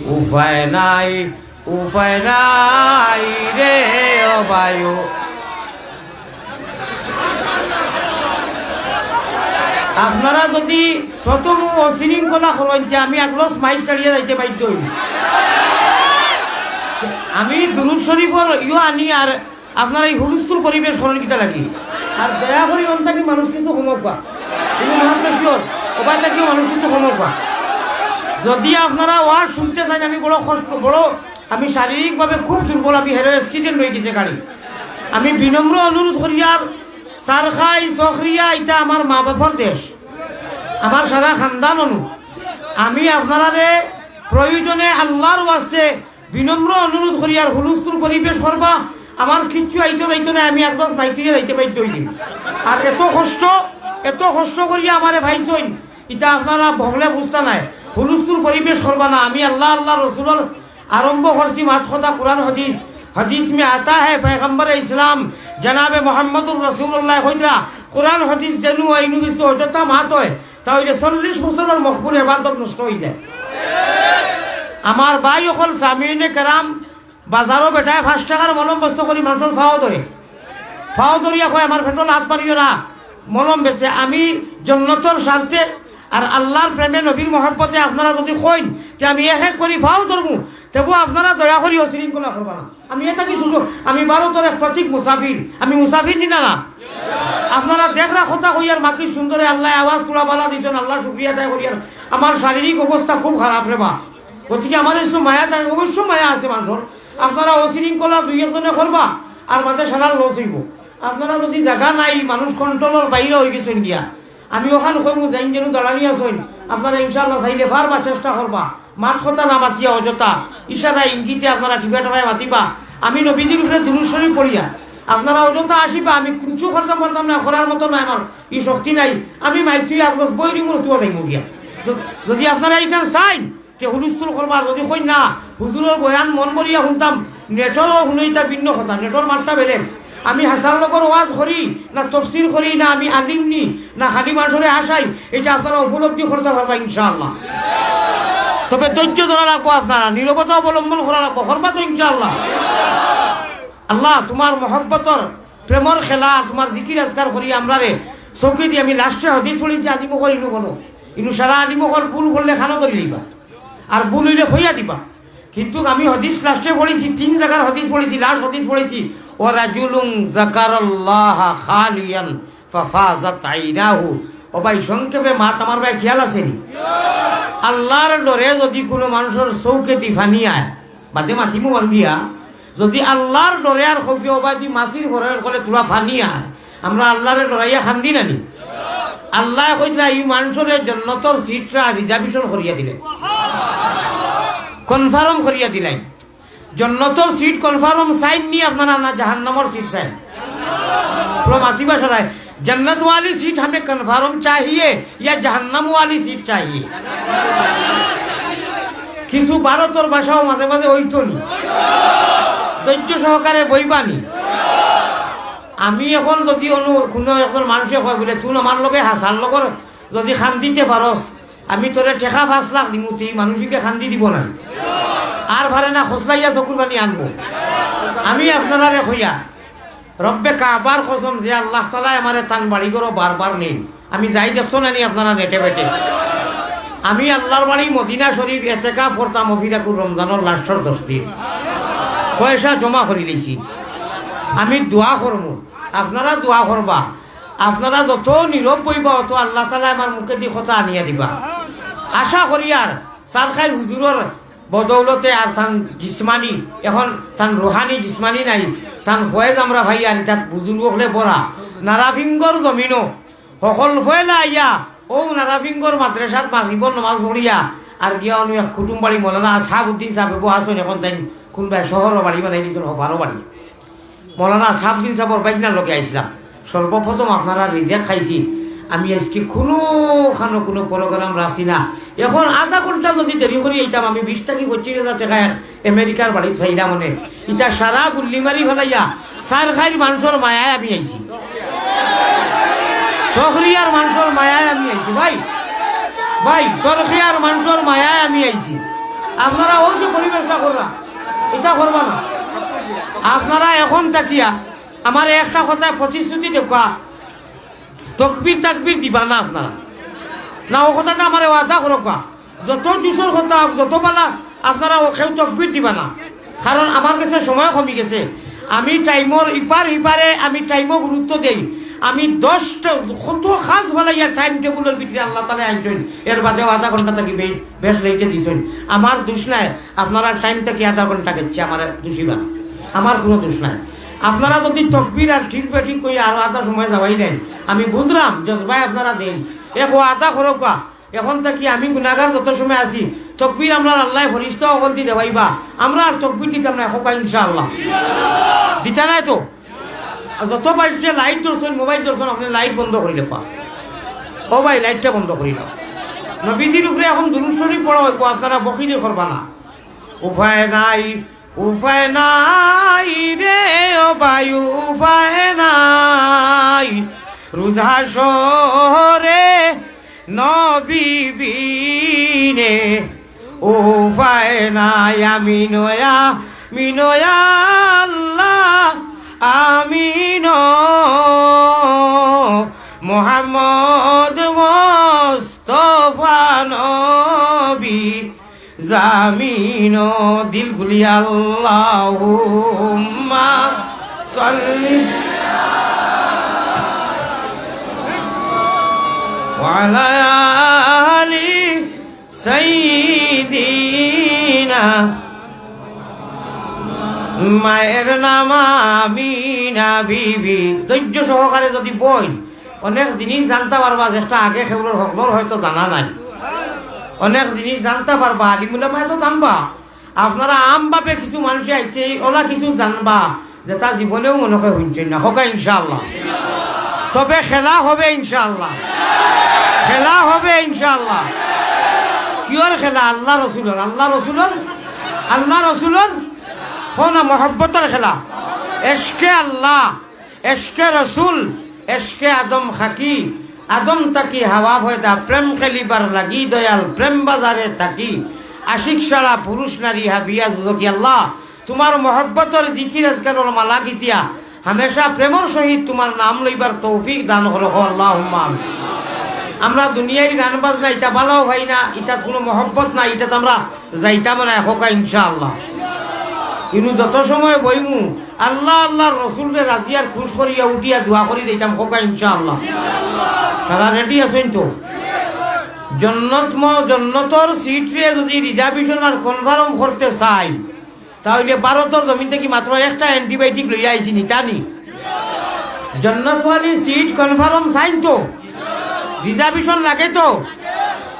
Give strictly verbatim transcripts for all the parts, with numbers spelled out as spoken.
উপায় নাই, উপায় নাই রে ও বায়ু। আপনারা যদি প্রথম অশৃঙ্খলা করইন, তে আমি এক গ্লাস মাইক ছাড়িয়া যাইতে বাধ্য অইমু। আমি দুরুদ শরীফর ইয়ো আনি আর আপনারা এই হুলস্থুল পরিবেশ করইন কিতা লাগি? আর দয়া করি অন থাকি মানুষ কিছু কমউক্কা। কিন্তু মহাপ্রেশিয়র, ওবায় থাকিও মানুষ কিছু কমউক্কা। যদি আপনারা ওয়াজ শুনতে চাইন, আমি বড় কষ্ট, বড়, আমি শারীরিকভাবে খুব দুর্বল, আমি হেরো accident অইগেছে গাড়ি। আমি বিনম্র অনুরোধ করিয়ার, সারখাই, চকরিয়া, ইটা আমার মা বাপর দেশ, আমার সারা খানদান অনু। আমি আপনারারে প্রয়োজনে আল্লাহর ওয়াস্তে বিনম্র অনুরোধ করিয়ার হুলস্থুল পরিবেশ করবা, আমার কিচ্ছু আইতো যাইতো নায়, আমি এক গ্লাস মাইক থইয়া যাইতে বাধ্য অইমু। আর এত কষ্ট, এত কষ্ট করিয়া আমারে পাইছইন, ইটা আপনারা বহলে বুঝতা নায়। হুলস্থুল পরিবেশ করবা না, আমি আল্লাহ, আল্লাহ রসুলর আরম্ভ করছি মাত কথা কোরআন হাদিস। হাদিস মে আতা হ্যায়, পয়গম্বর ইসলাম জনাবে মোহাম্মদুর রাসূলুল্লাহ কইতরা, কোরআন হাদিস যেনু অয়, ইনু কিছু অযথা মাত অয়, তা অইলে চল্লিশ বছরর মকবুল ইবাদত নষ্ট অইযায়। আমার ভাই অকল সামিইনে কেরাম, বাজারো বেটায় পাঁচ টেকার মলম বেচতো করি মানষর পাও ধরে, পাও ধরিয়া কয়, "আমার পেটো লাথ মারিও না, মলম বেচে।" আমি জন্নতর স্বার্থে আর আল্লাহর প্রেমে, নবীর মহব্বতে আপনারা যদি কইন, তে আমি এক এক করি পাও ধরমু, তবু আপনারা দয়া করি অশৃঙ্খলা করবা না। আমি ইটা কি সুযোগ? আমি ভারতর এক প্রতীক মুসাফির, আমি মুসাফির নি না, না? আপনারা দেখরা কথা কইয়ার মাতির সুন্দরে, আল্লায় আওয়াজ পুরা বালা দিছইন, আল্লাহর শুকরিয়া আদায় করিয়ার। আমার শারীরিক অবস্থা খুব খারাপ রে বা, গতিকে আমার কিছু মায়া থাকে, অবশ্য মায়া আছে মানষর। আপনারা অশৃঙ্খলা দুই একজনে করবা, আর মাঝে সারা লস অইবো। আপনারা যদি জাগা নাই, মানুষ কন্ট্রোলর বাইরে অইগেছইন গিয়া, আমি অখান কইমু, যাইন যেনু দাঁড়ানি আছইন, আপনারা ইনশাআল্লাহ চাইলে পারবা, চেষ্টা করবা। মাত কথা না মাতিয়া অযথা ইশারা ইঙ্গিতে আপনারা টিপা টিপায় মাতিবা। আমি নবীজির উপরে দুরুদ শরীফ পড়িয়া আপনারা অযথা আসিবা, আমি কিচ্ছু করতাম পারতাম না, করার মতো না, আমার ই শক্তি নাই। আমি মাইক থইয়া এক গ্লাস বই রিমু, তুয়া যাইমু গিয়া। য-, যদি আপনারা ইখান চাইন, তে হুলস্থুল করবা, যদি কইন না, হুজুরর বয়ান মন ভরিয়া হুনতাম, নেটরও হুনইতা ভিন্ন কথা, নেটর মাতটা বেলেগ। আমি হাছার লগর ওয়াজ করি, না তফসির করি, না আমি আলিম নি, না খালি মানষরে হাসাই, ইটা আপনারা উপলব্ধি করতা পারবা ইনশাআল্লাহ। তবে ধৈর্য ধরা লাগবো আপনারা, নীরবতা অবলম্বন করা লাগবো, করবা তো ইনশাআল্লাহ? আল্লাহ, তুমার মহব্বতর প্রেমর খেলা, তুমার জিকির আজকার করি আমরারে চউখেদি। আমি লাস্টে হাদিস পড়ছি, আলিম অকল ইনু বলো, ইনু সারা আলিম অকল ভুল করলে খানো ধরি লইবা, আর ভুল অইলে কইয়া দিবা। কিন্তু আমি হাদিস লাস্টে পড়ছি, তিন জাগার হাদিস পড়ছি, লাস্ট হাদিস পড়ছি, "ওয়া রাজুলুন যাকারাল্লাহা খালিয়ান ফাফাজাত আইনাহু।" ও ভাই, সংক্ষেপে মাত আমার ভাই খেয়াল আছে নি? আল্লাহর ডরে যদি কুনু মানষর চউখেদি ফানি আয়, বাদে মাতিমু বান্দিয়া, যদি আল্লাহর ডরে আর খৌফে অবাদি মাছির ঘরের কলে তুলা ফানি আয়, আমরা আল্লাহরে ডরাইয়া খান্দি নানি? আল্লায় কইতরা, "ই মানষরে জন্নতর সিটটা রিজার্ভেশন করিয়া দিলাইন, কনফার্ম করিয়া দিলাইন।" জন্নতর সিট কনফার্ম চাইন নি আপনারা, না জাহান্নামর সিট চাইন? পুরা মাসি বাসারায়, "জান্নাত ওয়ালি সিট হামে কনফার্ম চাহিয়ে, ইয়া জাহান্নাম ওয়ালি সিট চাহিয়ে?" কিছু ভারতর ভাষাও মাঝে মাঝে অইতো নি, ধৈর্য সহকারে বইবানি। আমি অখন যদি অনু-, কুনু একজন মানষে কয় বুলে, "তুই আমার লগে হাছার লগর যদি খান্দিতে পারস, আমি তোরে টেকা পাঁচ লাখ দিমু, তুই মানুষকে খান্দি দিব না।" আর পারে না, খসলাইয়া চকুর পানি আনবো। আমি আপনারারে কইয়া, রব্বে কাবার কসম যে আল্লাহ তাআলায় আমারে তান বাড়ি ঘরো বারবার নেইন। আমি যাই দেখছো না নি আপনারা নেটে বেটে। আমি আল্লাহর বাড়ি মদিনা শরীফ এতেকাফ করতাম অফিরাকুর রমজানর লাস্টর দশ দিন। পয়সা জমা করি লইছি। আমি দোয়া করমু, আপনারা দোয়া করবা। আপনারা যত নীরব বইবা, অত আল্লাহ তাআলায় আমার মুখেদি কথা আনিয়া দিবা। আশা করি আর সারখাইর হুজুরর বদৌলতে আর তান জিসমানি, অখন তান রুহানি জিসমানি নাই, তান ফয়েজ আমরা পাইয়ার, ইতাত বুজুর্গ অকলে ভরা। নারাফিঙ্গর জমিনো হকল ফয়লা আইয়া, অউ নারাফিঙ্গর মাদ্রাসাত মাগরিবর নমাজ পড়িয়া, আর গিয়া অনু এক কুটুম বাড়ি মৌলানা আসহাবউদ্দিন সাব বউ আছইন, অখন তাইন কুনবায় শহরো বাড়ি বানাই দিছইন, হপারো বাড়ি। মৌলানা সাবদিন সাবর বাইগনার লগে আইছলাম। সর্বপ্রথম আপনারার রিজেক খাইছি। আমি আইজকে কুনু খানো কুনু program রাখছি না। অখন আধা ঘন্টা যদি দেরি করি আইতাম, আমি বিশ থাকি পঁচিশ হাজার টেকা এক আমেরিকার বাড়িত পাইলাম অনে। ইতা সারা গুল্লি মারি ফালাইয়া সারখাইর মানষর মায়ায় আমি আইছি। চকরিয়ার মানষর মায়ায় আমি আইছি ভাই। ভাই, চরকিয়ার মানষর মায়ায় আমি আইছি। আপনারা অউ যে পরিবেশটা কররা, ইটা করবা না। আপনারা এখন থাকিয়া আমারে একটা কথায় প্রতিশ্রুতি দেউক্কা, তকবির তাকবির দিবা না আপনারা। না, অউ কথাটা আমারে ওয়াদা করউক্কা। যত জুশর কথা, যত বালা, আপনারা অউ কেউ তকবির দিবা না। কারণ আমার গেছে সময় কমি গেছে। আমি টাইমর ইপার হিপারে আমি টাইমো গুরুত্ব দেই। আমি দশটা, কত খাস বানাইয়া টাইম টেবুলর ভিতরে আল্লাহ তাআলায় আনছইন, এর বাদেও আধা ঘন্টা থাকি বে-, বেশ লেটে দিছইন। আমার দোষ নাই, আপনারা টাইম থাকি আধা ঘন্টা গেছে, আমার দোষী না, আমার কুনু দোষ নাই। আপনারা যদি তকবির আর ঠিক বেঠিক কই আরো আধা সময় যাওয়াই নাই, আমি বুঝলাম জজবায় আপনারা দেইন। এক ওয়াদা করউক্কা, এখন থাকি আমি গুনাগার যত সময় আছি, তকবির আমরার আল্লায় ফিরিস্তা অকলদি দেওয়াইবা, আমরা আর তকবির দিতাম না, কউক্কা ইনশাআল্লাহ। দিতা নায় তো? আর যত বাজছে লাইট ধরছইন, মোবাইল ধরছইন, আপনে লাইট বন্ধ করি লেপা। ও ভাই, লাইটটা বন্ধ করি লাও। নবীজির উপরে এখন দুরূদ শরীফ পড়া অইবো, আপনারা বখিলি করবা না। উপায় নাই, উপায় নাই রে ও ভাই, উপায় নাই। রোজ হাশরে নবী বিনে উপায় নাই। আমিন, আমিন, আল্লাহ আমিন। মোহাম্মদ মোস্তফা নবী জামিন। দিল খুলি আল্লাহুম্মা সাল্লি ওয়া আলা আলি সাইয়্যিদিনা। মায়ের নাম আমিনা বিবি। ধৈর্য সহকারে যদি বইন, অনেক জিনিস জানতা পারবা, যেটা আগে কেউরর হকলর হয়তো জানা নাই। অনেক জিনিস জানতা পারবা, আলিম উলামায় তো জানবা। আপনারা আমভাবে কিছু মানষে আইছে, অলা কিছু জানবা, যেটা জীবনেও মনে কয় হুনছইন না। কউক্কা ইনশাআল্লাহ। তবে খেলা হবে ইনশাআল্লাহ, খেলা হবে ইনশাআল্লাহ। কিওর খেলা? আল্লাহ রসুলর, আল্লাহ রসুলর, আল্লাহ রসুলর। কও না, মহব্বতর খেলা। এশকে আল্লাহ, এশকে রসুল, এশকে আদম খাকি, আদম থাকি হাওয়া পয়দা, প্রেম খেলিবার লাগি দয়াল, প্রেম বাজারে থাকি, আশিক ছাড়া পুরুষ নারী হাবিয়া দুজখি। আল্লাহ, তুমার মহব্বতর জিকির আজকারর মালা গীতিয়া, হামেশা প্রেমর সহিত তুমার নাম লইবার তৌফিক দান করো, কও আল্লাহুম্মা আমিন। আমরা দুনিয়ার গান বাজনা ইতা বালাও পাই না, ইতাত কুনু মহব্বত নাই, ইতাত আমরা যাইতাম না, কউক্কা ইনশাআল্লাহ। কিন্তু যত সময় বইমু, আল্লাহ, আল্লাহর রসুলরে রাজি আর খুশ করিয়া উঠিয়া দোয়া করি যাইতাম, কউক্কা ইনশাআল্লাহ। তারা রেডি আছইন তো? জন্নত ম-, জন্নতর সিটরে যদি রিজার্ভেশন আর কনফার্ম করতে চাই, তাইলে ভারতর জমিন থাকি মাত্র একটা অ্যান্টিবায়োটিক লইয়া আইছি, নিতা নি? জন্নতওয়ালি সিট কনফার্ম চাইন তো? রিজার্ভেশন লাগে তো?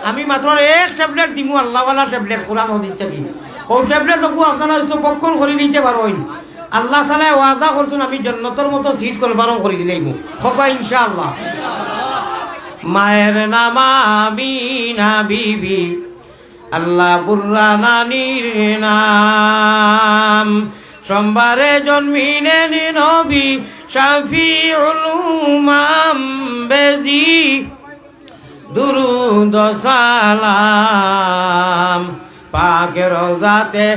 আমি মাত্র এক ট্যাবলেট দিমু, আল্লাহওয়ালা ট্যাবলেট, কোরআন হাদিস থাকি। অউ ট্যাবলেট ওগু আপনারা হয়তো ভক্ষণ করি নিতে পারইন। আল্লাহ তাআলায় ওয়াদা করছইন, আমি জন্নতর মতো সিট কনফার্ম করি দিলাইমু। কউক্কা ইনশাআল্লাহ। মায়ের নাম আমিনা বিবি, আল্লাহ বুর্রা নানির নাম। সোমবারে জন্মিলেন নবী শাফিউল উমাম বেজি। দুরুদ সালাম পাক রওজাতে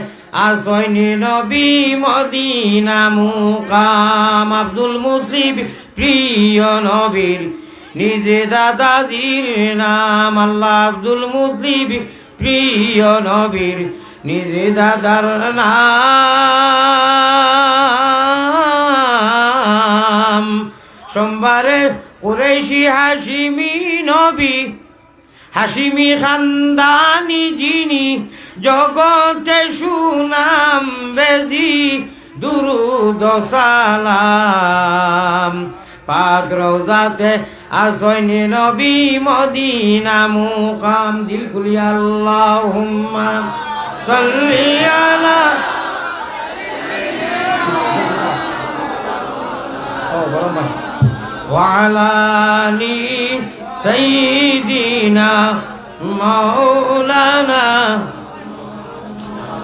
আছইন নবী মদিনা মুকাম। আব্দুল মুসলিব প্রিয় নবীর নিজে দাদাজির নাম। আল্লাহ আব্দুল মুসলিব প্রিয় নবীর নিজে দাদার নাম। সোমবারে কুরাইশি হাশিমি নবী, হাশিমি খানদানি যিনি, জগতে সুনাম বেজি। দুরুদ সালাম পাক রওজাতে আছইন নবী মদিনা মুকাম। দিল খুলি আল্লাহুম্মা সাল্লি আলা, ও, গরম পানি। ওয়া আলা আলি সাইয়্যিদিনা মাওলানা।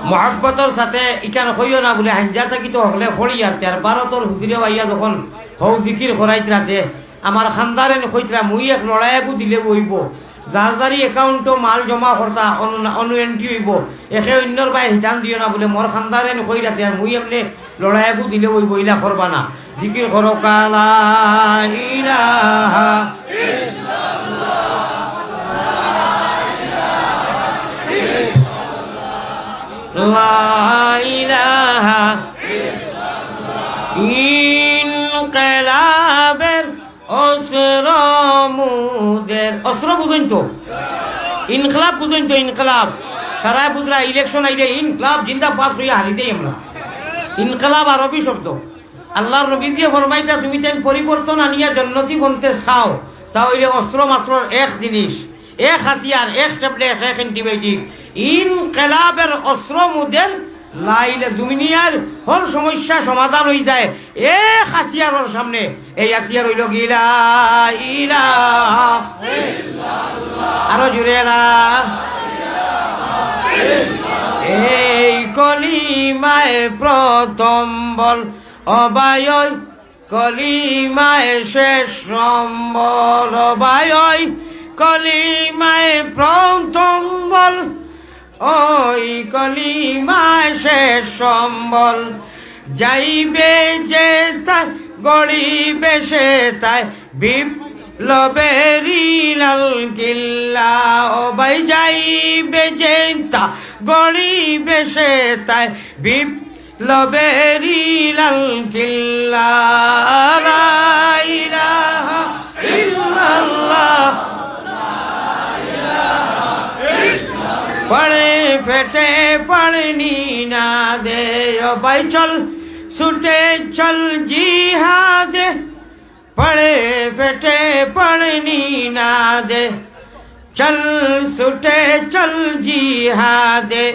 মহব্বতর সাথে ইখান কইও না বুলে হাইঞ্জা চাকিত হকলে ফড়ি আর তের ভারতর হুজুরে আইয়া যখন হউ জিকির করাইত রাতে, আমার খান্দারে নি কইতরা, মুই এক লড়াইয়াগু দিলে অইবো। যার যারি অ্যাকাউন্টো মাল জমা করতা, অনু-, অনু এন্ট্রি অইবো। একে অইন্যর বায় হিতান দিও না বুলে মোর খান্দারে নি কই রাখে, আর মুই এমনে লড়াইয়াগু দিলে অইবো, ইলা করবা না। জিকির করো কা লা ইলাহা ইল্লাল্লাহ, লা ইলাহা ইল্লাল্লাহ। ইনকিলাবের অস্ত্র মুদের, অস্ত্র বুঝইন তো? ইনকিলাব বুঝইন তো? ইনকিলাব। সারায় বুঝরা, ইলেকশন আইলে ইনকিলাব জিন্দাবাদ কইয়া হারি দেই আমরা। ইনকিলাব আরবি শব্দ। আল্লার নবীজিয়ে ফরমাইতা, তুমি তাইন পরিবর্তন আনিয়া জন্নতি বনতে চাও, তা অইলে অস্ত্র মাত্র এক জিনিস, এক হাতিয়ার, এক ট্যাবলেট, এক অ্যান্টিবায়োটিক। ইনকিলাবের অস্ত্র মুদের লাইলে দুনিয়ার হর সমস্যা সমাধান অইযায় এক হাতিয়ারর সামনে। এই হাতিয়ার অইলো গি লা ইলাহা ইল্লাল্লাহ। আরো জুরে লা। এই কলিমায় প্রথম বল, ও ভাই, ওই কলিমায় শেষ সম্বল, ও ভাই, ওই কলিমায় প্রথম বল, ওই কলিমায় শেষ সম্বল। যাইবে যেতায়, গড়িবে সেতায়, বিপ্লবেরই লাল কিল্লা। ও ভাই, যাইবে যেতায়, গড়িবে সেতায়, বিপ্লবেরই লাল কিল্লা। লা ইলাহা ইল্লাল্লাহ। পড়ে ফেটে পড়নি না দে, ও ভাই চল ছুটে চল জিহাদে। পড়ে ফেটে পড়নি না দে, চল ছুটে চল জিহাদে।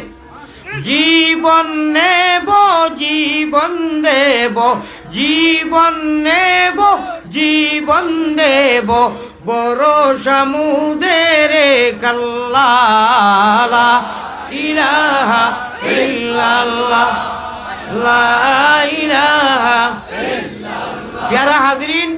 জীবন নেব, জীবন দেব, জীবন নেব, জীবন দেব, ভরসা মুদের এক আল্লাহ। লা ইলাহা ইল্লাল্লাহ, লা ইলাহা ইল্লাল্লাহ। প্যারা হাজিরিন,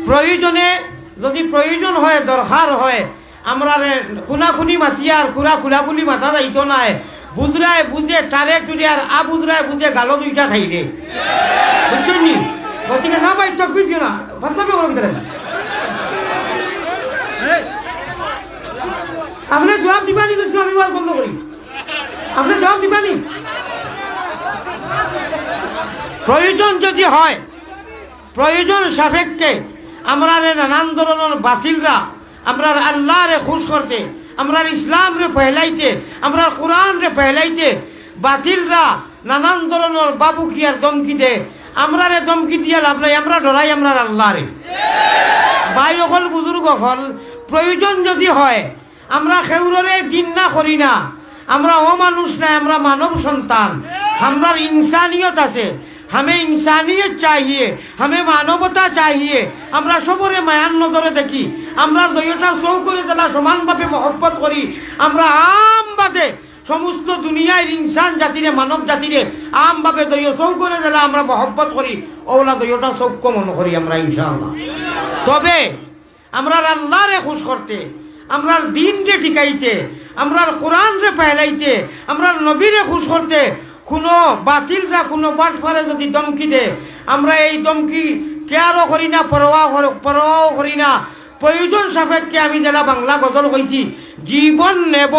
প্রয়োজনে, যদি প্রয়োজন হয়, দরকার হয়, আমরারে খুনাখুনি মাতিয়া আর খুরা খুলাখুলি মাতা যাইতো নায়। বুঝরায় বুঝে টারে টুরে আর আবুঝরায় বুঝে গালো দুইটা খাইলে। বুঝছইন নি? গতিকে না ভাই, তকবির দিও না। ফাতলামি করো ভিতরে। আপনে জবাব দিবা নি, বলছি আমি ওয়াজ বন্ধ করি। আপনে জবাব দিবা নি? প্রয়োজন যদি হয়, প্রয়োজন সাপেক্ষে আমরারে নানান ধরনর বাতিলরা আমরার আল্লারে খুশ করতে, আমরার ইসলামরে ফেলাইতে, আমরার কোরআনরে ফেলাইতে বাতিলরা নানান ধরনর বাবুকিয়ার ধমকি দে। আমরারে ধমকি দিয়া লাভ নাই, আমরা ডরাই আমরার আল্লারে। ভাই অকল, বুজুর্গ অকল, প্রয়োজন যদি হয়, আমরা কেউররে ঘিন্না করি না, আমরা অমানুষ নায়, আমরা মানব সন্তান, আমরার ইনসানিয়ত আছে। হামে ইনসানিয়ত চাহিয়ে, হামে মানবতা চাহিয়ে। আমরা সবরে মায়ার নজরে দেখি। আমরার দুইওটা চউখরে যেলা সমানভাবে মহব্বত করি। আমরা আমভাবে সমস্ত দুনিয়ার ইনসান জাতিরে, মানব জাতিরে আমভাবে দুইও চউখরে যেলা আমরা মহব্বত করি, অউলা দুইওটা চউখ মনো করি আমরা ইনশাআল্লাহ। তবে আমরার আল্লারে খুশ করতে, আমরার দ্বীনরে টিকাইতে, আমরার কোরআনরে ফেলাইতে, আমরার নবীরে খুশ করতে কুনু বাতিলরা, কুনু বাটপারে যদি ধমকি দে, আমরা এই ধমকি কেয়ারও করি না, পরোয়াও কর-, পরোয়াও করি না। প্রয়োজন সাপেক্ষে আমি যেলা বাংলা গজল কইছি, জীবন নেব,